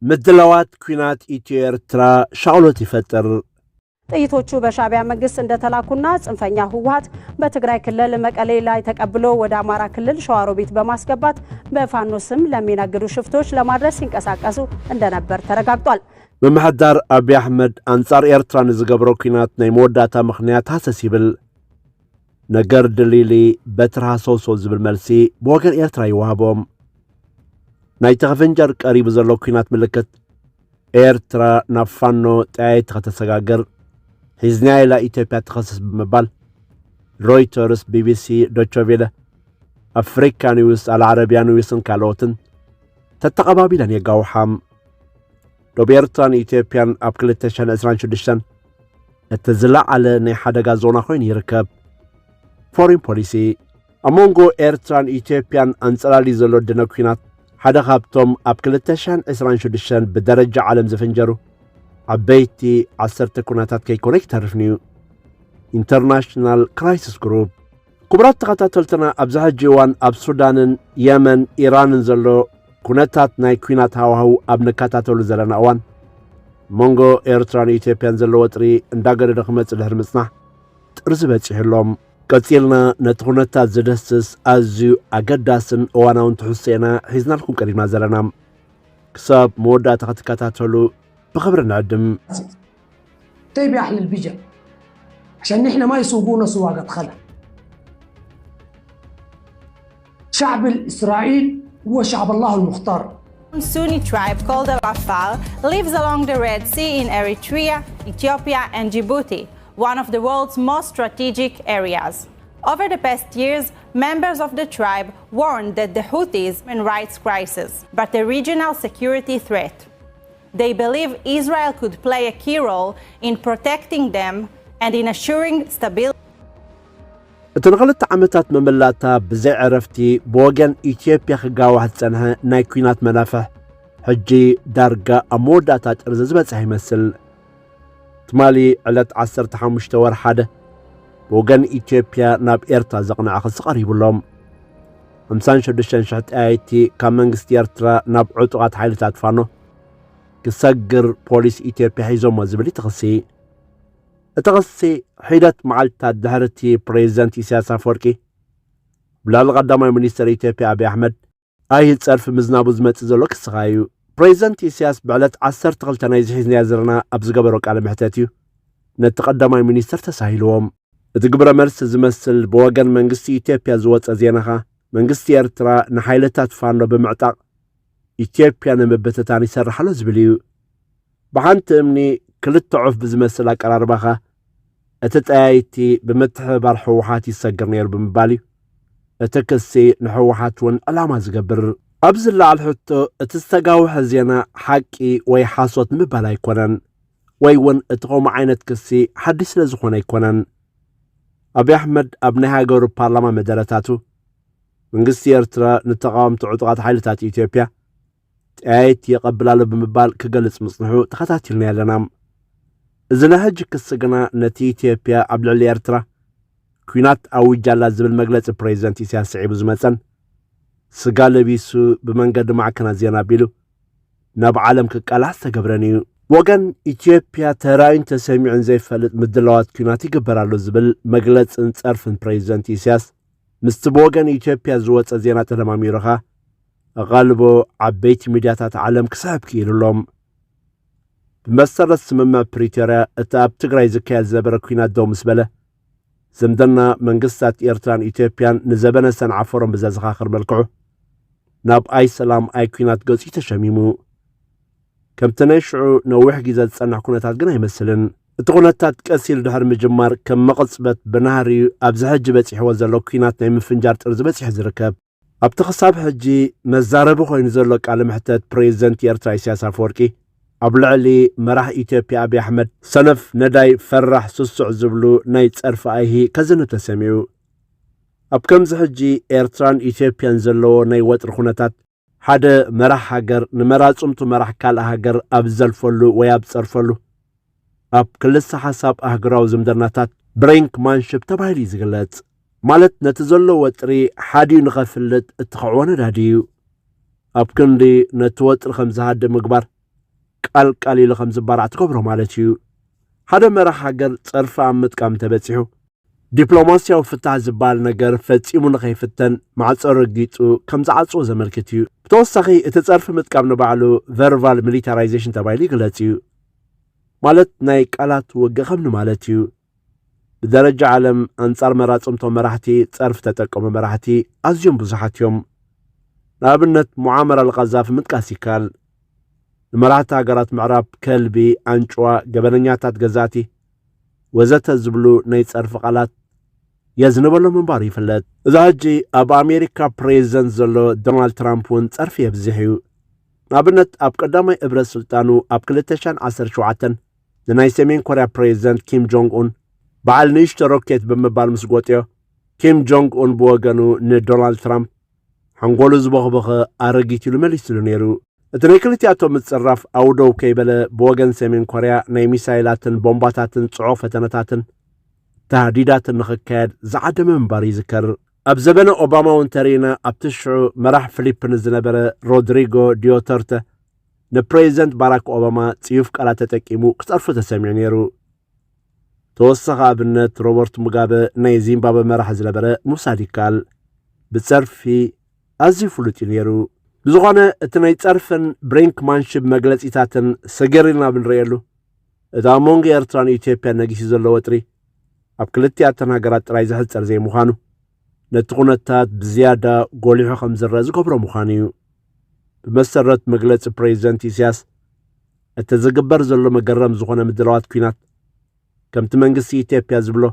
ምድላዋት ኲናት ኢትዮ ኤርትራ ሻቕሎት ይፈጥር። ጥይቶቹ በሻዕቢያ መንግስት እንደተላኩና ጽንፈኛ ህወሓት በትግራይ ክልል መቀሌ ላይ ተቀብሎ ወደ አማራ ክልል ሸዋሮቢት በማስገባት በፋኖ ስም ለሚነግዱ ሽፍቶች ለማድረስ ሲንቀሳቀሱ እንደነበር ተረጋግጧል። ምምሕዳር ኣብይ ኣሕመድ ኣንጻር ኤርትራ ንዝገብሮ ኲናት ናይ መወዳእታ ምኽንያት ሃሰስ ይብል። ነገር ድሊሊ በትሪ ሃሰውሰው ዝብል መልሲ ብወገን ኤርትራ ይወሃቦም። ናይቲ ክፍንጀር ቀሪቡ ዘሎ ኲናት ምልክት ኤርትራ ናብ ፋኖ ጠያይቲ ከተሰጋግር ሒዝናያ ኢላ ኢትዮጵያ ትኸስስ ብምባል ሮይተርስ፣ ቢቢሲ፣ ዶቸቬለ፣ ኣፍሪካ ኒውስ፣ ኣልዓረቢያ ኒውስን ካልኦትን ተተቐባቢለን የጋውሓ። ዶብ ኤርትራን ኢትዮጵያን ኣብ ክልተ ሽሕን ዕስራን ሽዱሽተን እቲ ዝለዓለ ናይ ሓደጋ ዞና ኮይኑ ይርከብ። ፎሪን ፖሊሲ ኣብ መንጎ ኤርትራን ኢትዮጵያን ኣንጸላልዩ ዘሎ ድነ ኲናት ሓደ ካብቶም ኣብ ክልተ ሽሕን ዕስራን ሽዱሽተን ብደረጃ ዓለም ዝፍንጀሩ ዓበይቲ ዓሰርተ ኩነታት ከይኮነ ኣይክተርፍን እዩ። ኢንተርናሽናል ክራይሲስ ግሩፕ። ክቡራት ተኸታተልትና ኣብዚ ሕጂ እዋን ኣብ ሱዳንን የመን ኢራንን ዘሎ ኩነታት ናይ ኲናት ሃዋህው ኣብ ንከታተሉ ዘለና እዋን መንጎ ኤርትራን ኢትዮጵያን ዘሎ ወጥሪ እንዳገደደ ክመጽእ ድሕሪ ምጽናሕ ጥርዚ በጺሑ ኣሎ። ቀጺልና ነቲ ኩነታት ዝደስስ ኣዝዩ ኣገዳስን እዋናውን ትሕዝቶ ኢና ሒዝናልኩም ቀሪብና ዘለና። ክሳብ መወዳእታ ክትከታተሉ ብኽብሪ ንዕድም። تيبي أهل البجا عشان نحن ما يسوقونا سواقة خلا. شعب الإسرائيل هو شعب الله المختار. Sunni tribe called the Afar lives along the Red Sea in Eritrea, Ethiopia, and Djibouti, one of the world's most strategic areas. Over the past years, members of the tribe warned that the Houthis human rights crisis, but a regional security threat. They believe Israel could play a key role in protecting them and in assuring stability. እቲ ንኽልተ ዓመታት መመላእታ ብዘይ ዕረፍቲ ብወገን ኢትዮጵያ ክጋዋሕ ዝጸንሐ ናይ ኲናት መናፍሕ ሕጂ ዳርጋ ኣብ መወዳእታ ጥርዚ ዝበጽሐ ይመስል። ትማሊ ዕለት ዓሰርተ ሓሙሽተ ወርሒ ሓደ ብወገን ኢትዮጵያ ናብ ኤርትራ ዘቕንዐ ክሲ ቀሪቡሎም። ሓምሳን ሽዱሽተን ሽሕ ጠያይቲ ካብ መንግስቲ ኤርትራ ናብ ዕጡቓት ሓይልታት ፋኖ ክሰግር ፖሊስ ኢትዮጵያ ሒዞሞ ዝብል እዩ እቲ ክሲ። እቲ ክሲ ሒደት መዓልትታት ድሕሪ እቲ ፕሬዚደንት ኢሳያስ ኣፈወርቂ ብልዕሊ ቀዳማይ ሚኒስተር ኢትዮጵያ ኣብይ ኣሕመድ ኣይሂ ጸርፊ ምዝናቡ ዝመጽእ ዘሎ ክስኻ እዩ። ፕሬዚደንት ኢሳያስ ብዕለት ዓሰርተ ክልተ ናይዚ ሒዝናዮ ዘለና ኣብ ዝገበሮ ቃለ መሕተት እዩ ነቲ ቀዳማይ ሚኒስተር ተሳሂልዎም። እቲ ግብረ መልሲ ዝመስል ብወገን መንግስቲ ኢትዮጵያ ዝወጸ ዜና ኸኣ መንግስቲ ኤርትራ ንሓይልታት ፋኖ ብምዕጣቕ ኢትዮጵያ ንምብትታን ይሰርሕ ኣሎ ዝብል እዩ። ብሓንቲ እምኒ ክልተ ዑፍ ብዝመስል ኣቀራርባኻ እቲ ጠያይቲ ብምትሕብባር ህወሓት ይሰግር ነይሩ ብምባል እዩ እቲ ክሲ ንህወሓት እውን ዕላማ ዝገብር። ኣብዚ ዝለዓል ሕቶ እቲ ዝተጋውሐ ዜና ሓቂ ወይ ሓሶት ንምባል ኣይኮነን ወይ እውን እቲ ከምኡ ዓይነት ክሲ ሓድሽ ስለ ዝኾነ ኣይኮነን። ኣብይ ኣሕመድ ኣብ ናይ ሃገሩ ፓርላማ መደረታቱ መንግስቲ ኤርትራ ንተቓወምቲ ዕጡቓት ሓይልታት ኢትዮጵያ ጠያይቲ የቐብል ኣሎ ብምባል ክገልጽ ምጽንሑ ተኸታቲልናዮ ኣለና። እዚ ናይ ሕጂ ክሲ ግና ነቲ ኢትዮጵያ ኣብ ልዕሊ ኤርትራ ኲናት ኣዊጃ ኣላ ዝብል መግለጺ ፕሬዚደንት ኢሳያስ ስዒቡ ዝመጸን ስጋ ለቢሱ ብመንገዲ ማዕከናት ዜና ኣቢሉ ናብ ዓለም ክቃላሕ ዝተገብረን እዩ። ወገን ኢትዮጵያ ተራእዩን ተሰሚዑን ዘይፈልጥ ምድላዋት ኲናት ይግበር ኣሎ ዝብል መግለጽን ጸርፍን ፕሬዚደንት ኢሳያስ ምስቲ ብወገን ኢትዮጵያ ዝወጸ ዜና ተደማሚሩ ኸኣ ኣቓልቦ ዓበይቲ ሚድያታት ዓለም ክስሕብ ክኢሉ ኣሎ። ብመሰረት ስምምዕ ፕሪቶርያ እቲ ኣብ ትግራይ ዝካየድ ዝነበረ ኲናት ደው ምስ በለ ዝምድና መንግስታት ኤርትራን ኢትዮጵያን ንዘበነ ሰንዓፈሮም ብዘዘኻኽር መልክዑ ናብ ኣይ ሰላም ኣይ ኲናት ገጹ ተሸሚሙ። ከምቲ ናይ ሽዑ ነዊሕ ግዜ ዝጸንሕ ኩነታት ግን ኣይመስልን። እቲ ኩነታት ቀስ ኢሉ ድሕሪ ምጅማር ከም መቕጽበት ብናህሪ ኣብዚ ሕጂ በጺሕዎ ዘሎ ኲናት ናይ ምፍንጃር ጥርዚ በጺሑ ዝርከብ። ኣብቲ ክሳብ ሕጂ መዛረቢ ኮይኑ ዘሎ ቃለ መሕተት ፕሬዚደንት ኤርትራ ኢሳያስ ኣፈወርቂ ኣብ ልዕሊ መራሕ ኢትዮጵያ ኣብይ ኣሕመድ ሰነፍ ነዳይ ፈራሕ ስሱዕ ዝብሉ ናይ ጸርፊ ኣይሂ ከዝንብ ተሰሚዑ። ኣብ ከምዚ ሕጂ ኤርትራን ኢትዮጵያን ዘለዎ ናይ ወጥሪ ኩነታት ሓደ መራሕ ሃገር ንመራጽምቱ መራሕ ካልእ ሃገር ኣብ ዝዘልፈሉ ወይ ኣብ ዝጸርፈሉ ኣብ ክልሰ ሓሳብ ኣህጉራዊ ዝምድናታት ብሬንክማንሽፕ ተባሂሉ እዩ ዝግለጽ። ማለት ነቲ ዘሎ ወጥሪ ሓዲኡ ንኸፍልጥ እትኸዕዎ ነዳዲ እዩ። ኣብ ክንዲ ነቲ ወጥሪ ከም ዝሃድእ ምግባር ቃል ቃል ኢሉ ከም ዝባራዕ ትገብሮ ማለት እዩ። ሓደ መራሕ ሃገር ጸርፊ ኣብ ምጥቃም ተበጺሑ፣ ዲፕሎማስያዊ ፍታሕ ዝበሃል ነገር ፈጺሙ ንኸይፍተን ማዕጾ ረጊጹ ከም ዝዓጽዎ ዘመልክት እዩ። ብተወሳኺ፣ እቲ ጸርፊ ምጥቃም ንባዕሉ ቨርባል ሚሊታራይዜሽን ተባሂሉ ይግለጽ እዩ። ማለት ናይ ቃላት ውግእ ከም ንማለት እዩ። ብደረጃ ዓለም ኣንጻር መራጽምቶም መራሕቲ ጸርፊ ተጠቀሙ መራሕቲ ኣዝዮም ብዙሓት እዮም። ንኣብነት፣ ሙዓመር ኣልቃዛፊ ምጥቃስ ይከኣል። ንመራሕቲ ሃገራት ምዕራብ ከልቢ፣ ኣንጭዋ፣ ገበነኛታት ገዛእቲ ወዘተ ዝብሉ ናይ ጸርፊ ቃላት የዝንበሎም ምንባሩ ይፍለጥ። እዚ ሕጂ ኣብ ኣሜሪካ ፕሬዚደንት ዘሎ ዶናልድ ትራምፕ እውን ጸርፊ የብዝሕ እዩ። ንኣብነት፣ ኣብ ቀዳማይ እብረ ስልጣኑ ኣብ ክልተ ሽሕን ዓሰርተ ሸውዓተን ንናይ ሰሜን ኮርያ ፕሬዚደንት ኪም ጆንግ ኡን በዓል ንእሽቶ ሮኬት ብምባል ምስ ጎጥዮ፣ ኪም ጆንግ ኡን ብወገኑ ንዶናልድ ትራምፕ ሓንጎሉ ዝበኽበኸ ኣረጊት ኢሉ መሊስሉ ነይሩ። እቲ ናይ ክልቲኣቶም ምጽራፍ ኣውደው ከይበለ ብወገን ሰሜን ኮርያ ናይ ሚሳይላትን ቦምባታትን ጽዑቕ ፈተነታትን ታህዲዳትን ንኽካየድ ዝዓደመ ምንባሩ ይዝከር። ኣብ ዘበነ ኦባማ እውን ተሪእና ኣብቲ ሽዑ መራሕ ፊሊፒንስ ዝነበረ ሮድሪጎ ዲዮተርተ ንፕሬዚደንት ባራክ ኦባማ ጽዩፍ ቃላት ተጠቂሙ ክጸርፎ ተሰሚዑ ነይሩ። ተወሳኺ ኣብነት ሮበርት ሙጋበ ናይ ዚምባብወ መራሕ ዝነበረ ምውሳድ ይከኣል። ብጸርፊ ኣዝዩ ፍሉጥ እዩ ነይሩ። ብዝኾነ እቲ ናይ ጸርፍን ብሪንክማንሽፕ መግለጺታትን ሰገር ኢልና ብንርእየሉ እቲ ኣብ መንጎ ኤርትራን ኢትዮጵያን ነጊሱ ዘሎ ወጥሪ ኣብ ክልቲኣተን ሃገራት ጥራይ ዝሕጸር ዘይምዃኑ ነቲ ኩነታት ብዝያዳ ጎሊሑ ከም ዝረአ ዝገብሮ ምዃኑ እዩ። ብመሰረት መግለጺ ፕሬዚደንት ኢሳያስ እቲ ዝግበር ዘሎ መገረም ዝኾነ ምድላዋት ኲናት ከምቲ መንግስቲ ኢትዮጵያ ዝብሎ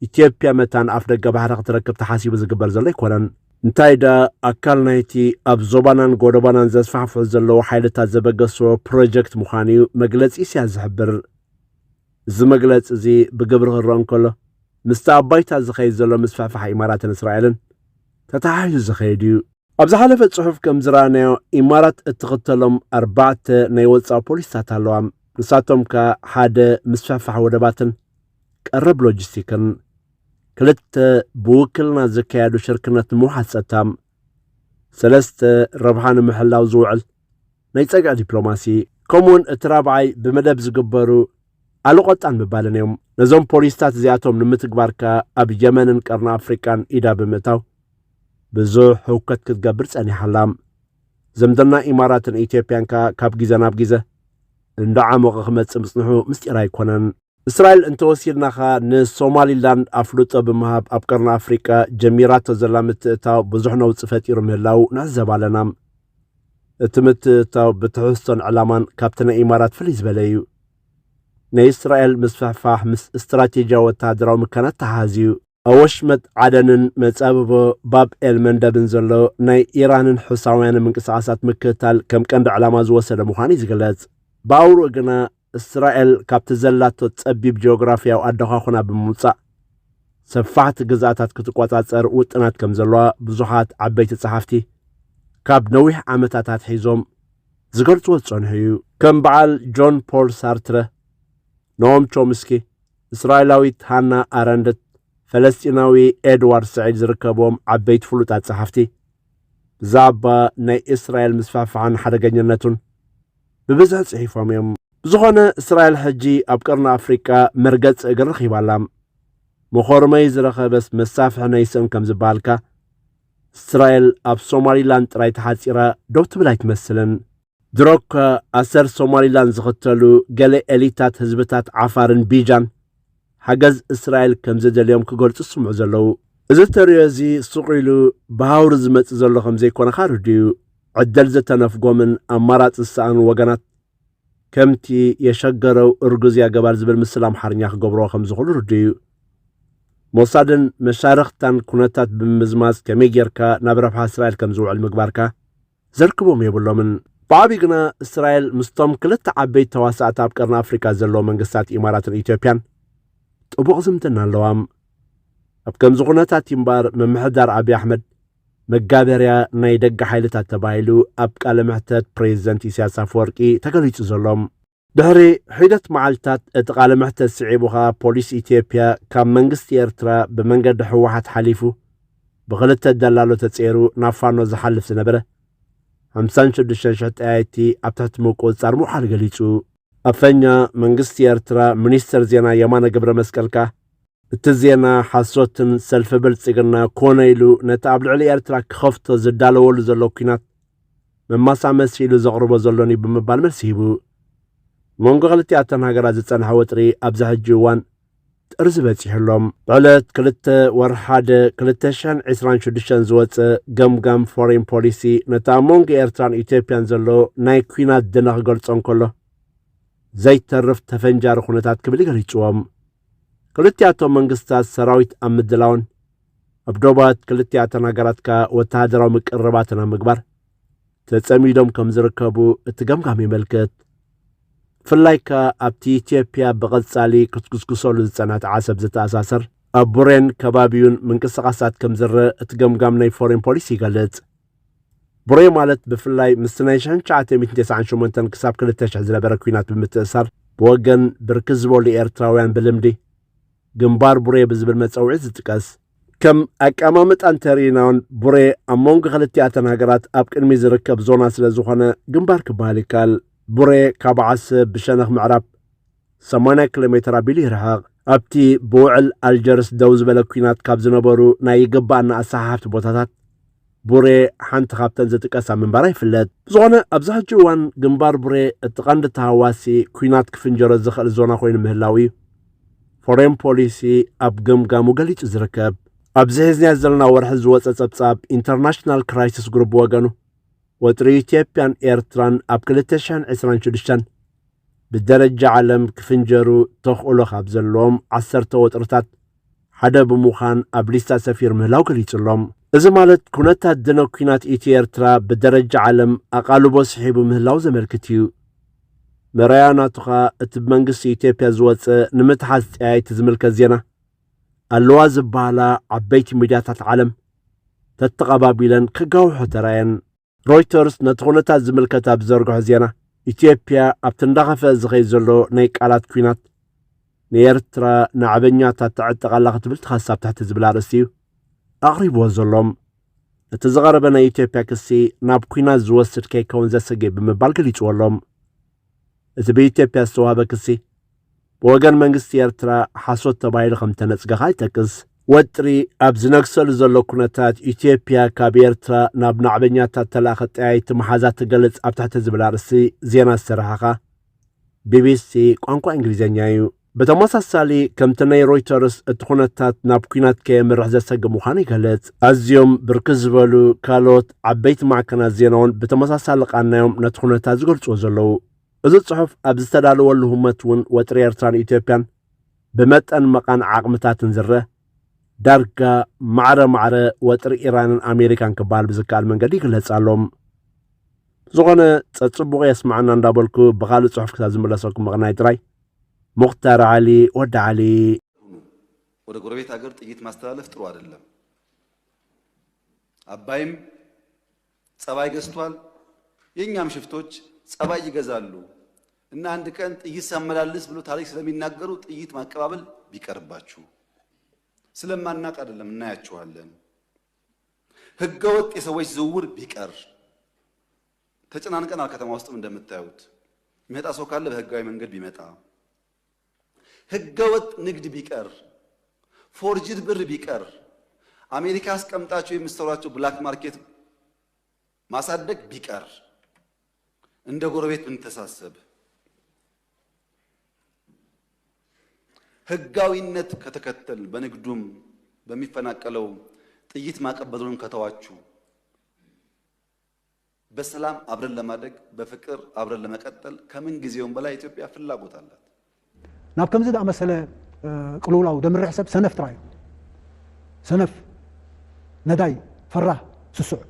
ኢትዮጵያ መታን ኣፍ ደገ ባሕሪ ክትረክብ ተሓሲቡ ዝግበር ዘሎ ኣይኮነን። እንታይ ደኣ ኣካል ናይቲ ኣብ ዞባናን ጎደባናን ዘስፋሕፍሑ ዘለዉ ሓይልታት ዘበገስዎ ፕሮጀክት ምዃኑ እዩ መግለጺ ኢሳያስ ዝሕብር። እዚ መግለጺ እዚ ብግብሪ ክረአ እንከሎ ምስቲ ኣብ ባይታ ዝኸይድ ዘሎ ምስፍሕፋሕ ኢማራትን እስራኤልን ተተሓሒዙ ዝኸይድ እዩ። ኣብ ዝሓለፈ ጽሑፍ ከም ዝረኣናዮ ኢማራት እትኽተሎም ኣርባዕተ ናይ ወጻኢ ፖሊሲታት ኣለዋ። ንሳቶም ከኣ ሓደ ምስፍሕፋሕ ወደባትን ቀረብ ሎጂስቲክን፣ ክልተ ብውክልና ዝካየዱ ሽርክነት ንምውሓስ ጸጥታ፣ ሰለስተ ረብሓ ንምሕላው ዝውዕል ናይ ጸግዒ ዲፕሎማሲ፣ ከምኡውን እቲ ራብዓይ ብመደብ ዝግበሩ ኣልቆጣን ምባልን እዮም። ነዞም ፖሊሲታት እዚኣቶም ንምትግባር ከኣ ኣብ የመንን ቀርኒ ኣፍሪቃን ኢዳ ብምእታው ብዙሕ ህውከት ክትገብር ጸኒሓ ኣላ። ዝምድና ኢማራትን ኢትዮጵያን ከኣ ካብ ግዜ ናብ ግዜ እንዳዓሞቐ ክመጽእ ምጽንሑ ምስጢር ኣይኮነን። እስራኤል እንተወሲድናኻ ንሶማሊላንድ ኣፍልጦ ብምሃብ ኣብ ቀርኒ ኣፍሪቃ ጀሚራቶ ዘላ ምትእታው ብዙሕ ነውጺ ፈጢሩ ምህላው ንዕዘብ ኣለና። እቲ ምትእታው ብትሕዝቶን ዕላማን ካብቲ ናይ ኢማራት ፍልይ ዝበለ እዩ። ናይ እስራኤል ምስፍሕፋሕ ምስ ስትራቴጂያዊ ወተሃደራዊ ምካናት ተሓሓዝ እዩ። ኣብ ወሽመጥ ዓደንን መጻብቦ ባብ ኤል መንደብን ዘሎ ናይ ኢራንን ሑሳውያንን ምንቅስቓሳት ምክትታል ከም ቀንዲ ዕላማ ዝወሰደ ምዃኑ እዩ ዝግለጽ። ብኣውርኡ ግና እስራኤል ካብቲ ዘላቶ ጸቢብ ጂኦግራፍያዊ ኣደዃኹና ብምውጻእ ሰፋሕቲ ግዝኣታት ክትቆጻጸር ውጥናት ከም ዘለዋ ብዙሓት ዓበይቲ ጸሓፍቲ ካብ ነዊሕ ዓመታት ኣትሒዞም ዝገልጽዎ ዝጸንሑ እዩ። ከም በዓል ጆን ፖል ሳርትረ፣ ኖም ቾምስኪ፣ እስራኤላዊት ሃና ኣረንድት፣ ፈለስጢናዊ ኤድዋርድ ስዒድ ዝርከብዎም ዓበይቲ ፍሉጣት ጸሓፍቲ ብዛዕባ ናይ እስራኤል ምስፋሕፋሕን ሓደገኛነቱን ብብዝሒ ጽሒፎም እዮም። ብዝኾነ እስራኤል ሕጂ ኣብ ቀርኒ ኣፍሪቃ መርገጺ እግሪ ረኺባ ኣላ። መኾርመይ ዝረኸበስ መሳፍሒ ነይስእን ከም ዝበሃልካ እስራኤል ኣብ ሶማሊላንድ ጥራይ ተሓጺራ ደው ትብል ኣይትመስልን። ድሮ እኳ ኣሰር ሶማሊላንድ ዝኽተሉ ገለ ኤሊታት ህዝብታት ዓፋርን ቢጃን ሓገዝ እስራኤል ከም ዘደልዮም ክገልጹ ዝስምዑ ዘለዉ። እዚ ተርእዮ እዚ ስቕ ኢሉ ብሃውሪ ዝመጽእ ዘሎ ከም ዘይኮነ ከኣ ርዱእ እዩ። ዕድል ዝተነፍጎምን ኣማራጺ ዝሰኣኑ ወገናት ከምቲ የሸገረው እርጉዝ ያገባል ዝብል ምስል ኣምሓርኛ ክገብርዎ ከም ዝኽእሉ ርዱእ እዩ። ሞሳድን መሻርኽታን ኩነታት ብምምዝማዝ ከመይ ጌርካ ናብ ረብሓ እስራኤል ከም ዝውዕል ምግባርካ ዘርክቦም የብሎምን። ብዓብዩ ግና እስራኤል ምስቶም ክልተ ዓበይቲ ተዋሳእቲ ኣብ ቀርኒ ኣፍሪቃ ዘለዉ መንግስታት ኢማራትን ኢትዮጵያን ጥቡቕ ዝምድና ኣለዋም። ኣብ ከምዚ ኩነታት እዩ እምበኣር ምምሕዳር ኣብይ ኣሕመድ መጋበርያ ናይ ደገ ሓይልታት ተባሂሉ ኣብ ቃለ መሕተት ፕሬዚደንት ኢሳያስ ኣፈወርቂ ተገሊጹ ዘሎ። ድሕሪ ሒደት መዓልታት እቲ ቃለ መሕተት ስዒቡ ኸኣ ፖሊስ ኢትዮጵያ ካብ መንግስቲ ኤርትራ ብመንገዲ ህወሓት ሓሊፉ ብኽልተ ደላሎ ተጸይሩ ናብ ፋኖ ዝሓልፍ ዝነበረ ሓምሳን ሽዱሽተን ሽሕ ጠያይቲ ኣብ ትሕቲ ምቁጽጻር ምውዓል ገሊጹ። ኣፈኛ መንግስቲ ኤርትራ ሚኒስተር ዜና የማነ ገብረ መስቀል ከኣ፣ እቲ ዜና ሓሶትን ሰልፊ ብልጽግና ኮነ ኢሉ ነቲ ኣብ ልዕሊ ኤርትራ ክኸፍቶ ዝዳለወሉ ዘሎ ኲናት መማሳመሲ ኢሉ ዘቕርቦ ዘሎን እዩ ብምባል መልሲ ሂቡ። መንጎ ክልቲኣተን ሃገራት ዝጸንሐ ወጥሪ ኣብዚ ሕጂ እዋን ጥርዚ በጺሑ ኣሎ። ብዕለት ክልተ ወርሒ ሓደ ክልተ ሽሕን ዕስራን ሽዱሽተን ዝወጸ ገምጋም ፎሬን ፖሊሲ ነቲ ኣብ መንጎ ኤርትራን ኢትዮጵያን ዘሎ ናይ ኲናት ድነ ክገልጾ እንከሎ፣ ዘይተርፍ ተፈንጃሪ ኩነታት ክብል ገሊጽዎም። ክልቲኣቶም መንግስታት ሰራዊት ኣብ ምድላውን ኣብ ዶባት ክልቲኣተን ሃገራት ከኣ ወተሃደራዊ ምቅርራባትን ኣብ ምግባር ተጸሚዶም ከም ዝርከቡ እቲ ገምጋም የመልክት። ብፍላይ ከኣ ኣብቲ ኢትዮጵያ ብቐጻሊ ክትጉስጉሰሉ ዝጸንሐት ዓሰብ ዝተኣሳሰር ኣብ ቡሬን ከባቢውን ምንቅስቓሳት ከም ዝረአ እቲ ገምጋም ናይ ፎሬን ፖሊሲ ይገልጽ። ቡሬ ማለት ብፍላይ ምስቲ ናይ ሽሕን ትሽዓተ ሚእትን ተስዓን ሸሞንተን ክሳብ ክልተ ሽሕ ዝነበረ ኲናት ብምትእስሳር ብወገን ብርክት ዝበሉ ኤርትራውያን ብልምዲ ግንባር ቡሬ ብዝብል መጸውዒ ዝጥቀስ። ከም ኣቀማምጣ እንተርኢናውን ቡሬ ኣብ መንጎ ክልቲኣተን ሃገራት ኣብ ቅድሚ ዝርከብ ዞና ስለ ዝኾነ ግንባር ክበሃል ይከኣል። ቡሬ ካብ ዓሰብ ብሸነኽ ምዕራብ ሰማንያ ኪሎ ሜትር ኣቢሉ ይርሕቕ። ኣብቲ ብውዕል ኣልጀርስ ደው ዝበለ ኲናት ካብ ዝነበሩ ናይ ይግባኣና ኣሰሓሕብቲ ቦታታት ቡሬ ሓንቲ ካብተን ዝጥቀሳ ምንባራ ይፍለጥ። ብዝኾነ ኣብዚ ሕጂ እዋን ግንባር ቡሬ እቲ ቀንዲ ተሃዋሲ ኲናት ክፍንጀሮ ዝኽእል ዞና ኮይኑ ምህላው እዩ ፎሬን ፖሊሲ ኣብ ገምጋሙ ገሊጹ ዝርከብ። ኣብዚ ሒዝናዮ ዘለና ወርሒ ዝወጸ ጸብጻብ ኢንተርናሽናል ክራይሲስ ግሩፕ ብወገኑ ወጥሪ ኢትዮጵያን ኤርትራን ኣብ ክልተ ሽሕን ዕስራን ሽዱሽተን ብደረጃ ዓለም ክፍንጀሩ ተኽእሎ ካብ ዘለዎም ዓሰርተ ወጥርታት ሓደ ብምዃን ኣብ ሊስታ ሰፊሩ ምህላው ገሊጹ ኣሎ። እዚ ማለት ኩነታት ድነ ኲናት ኢትዮ ኤርትራ ብደረጃ ዓለም ኣቓልቦ ስሒቡ ምህላው ዘመልክት እዩ። መርኣያ ናቱ ኸኣ እቲ ብመንግስቲ ኢትዮጵያ ዝወጸ ንምትሓዝ ጠያይቲ ዝምልከት ዜና ኣለዋ ዝበሃላ ዓበይቲ ሚድያታት ዓለም ተተቐባቢለን ከጋውሖ ተራየን። ሮይተርስ ነቲ ኩነታት ዝምልከት ኣብ ዝዘርግሖ ዜና፣ ኢትዮጵያ ኣብቲ እንዳኸፍአ ዝኸይድ ዘሎ ናይ ቃላት ኲናት ንኤርትራ ናዕበኛታት ተዕጥቕ ኣላ ክትብል ትኸስ ኣብ ትሕቲ ዝብል ኣርእስቲ እዩ ኣቕሪብዎ ዘሎ። እቲ ዝቐረበ ናይ ኢትዮጵያ ክሲ ናብ ኲናት ዝወስድ ከይከውን ዘሰግእ ብምባል ገሊጽዎ ኣሎ። እቲ ብኢትዮጵያ ዝተዋህበ ክሲ ብወገን መንግስቲ ኤርትራ ሓሶት ተባሂሉ ከም ተነጽገ ኸኣ ይጠቅስ። ወጥሪ ኣብ ዝነግሰሉ ዘሎ ኩነታት ኢትዮጵያ ካብ ኤርትራ ናብ ናዕበኛታት ተላእኸ ጠያይቲ መሓዛ ትገልጽ ኣብ ትሕቲ ዝብል ኣርእስቲ ዜና ዝሰርሐ ኸኣ ቢቢሲ ቋንቋ እንግሊዝኛ እዩ። ብተመሳሳሊ ከምቲ ናይ ሮይተርስ እቲ ኩነታት ናብ ኲናት ከየምርሕ ዘሰግእ ምዃኑ ይገልጽ። ኣዝዮም ብርክት ዝበሉ ካልኦት ዓበይቲ ማዕከናት ዜና እውን ብተመሳሳሊ ቃናዮም ነቲ ኩነታት ዝገልጽዎ ዘለዉ። እዚ ጽሑፍ ኣብ ዝተዳለወሉ ህሞት እውን ወጥሪ ኤርትራን ኢትዮጵያን ብመጠን መቓን ዓቕምታትን ዝረአ ዳርጋ ማዕረ ማዕረ ወጥሪ ኢራንን ኣሜሪካን ክበሃል ብዝከኣል መንገዲ ይግለጽ ኣሎ። ዝኾነ ጸጽቡቑ የስምዓና እንዳበልኩ ብኻልእ ጽሑፍ ክሳብ ዝምለሰኩም ምቕናይ ጥራይ። ሙኽታር ዓሊ ወዲ ዓሊ። ወደ ጎረቤት ሀገር ጥይት ማስተላለፍ ጥሩ አይደለም። አባይም ጸባይ ገዝቷል፣ የኛም ሽፍቶች ጸባይ ይገዛሉ እና አንድ ቀን ጥይት ሳመላልስ ብሎ ታሪክ ስለሚናገሩ ጥይት ማቀባበል ቢቀርባችሁ። ስለማናቅ አይደለም፣ እናያችኋለን። ህገወጥ የሰዎች ዝውውር ቢቀር። ተጨናንቀናል። ከተማ ውስጥም እንደምታዩት የሚመጣ ሰው ካለ በህጋዊ መንገድ ቢመጣ፣ ህገወጥ ንግድ ቢቀር፣ ፎርጅድ ብር ቢቀር፣ አሜሪካ አስቀምጣችሁ የምትሰሯቸው ብላክ ማርኬት ማሳደግ ቢቀር፣ እንደ ጎረቤት ብንተሳሰብ፣ ህጋዊነት ከተከተል፣ በንግዱም በሚፈናቀለው ጥይት ማቀበሉን ከተዋችሁ፣ በሰላም አብረን ለማደግ፣ በፍቅር አብረን ለመቀጠል ከምን ጊዜውም በላይ ኢትዮጵያ ፍላጎት አላት። ናብ ከምዚ ዝኣመሰለ ቅልውላው ደምርሕ ሰብ ሰነፍ ጥራይ እዩ። ሰነፍ፣ ነዳይ፣ ፈራህ፣ ስሱዕ።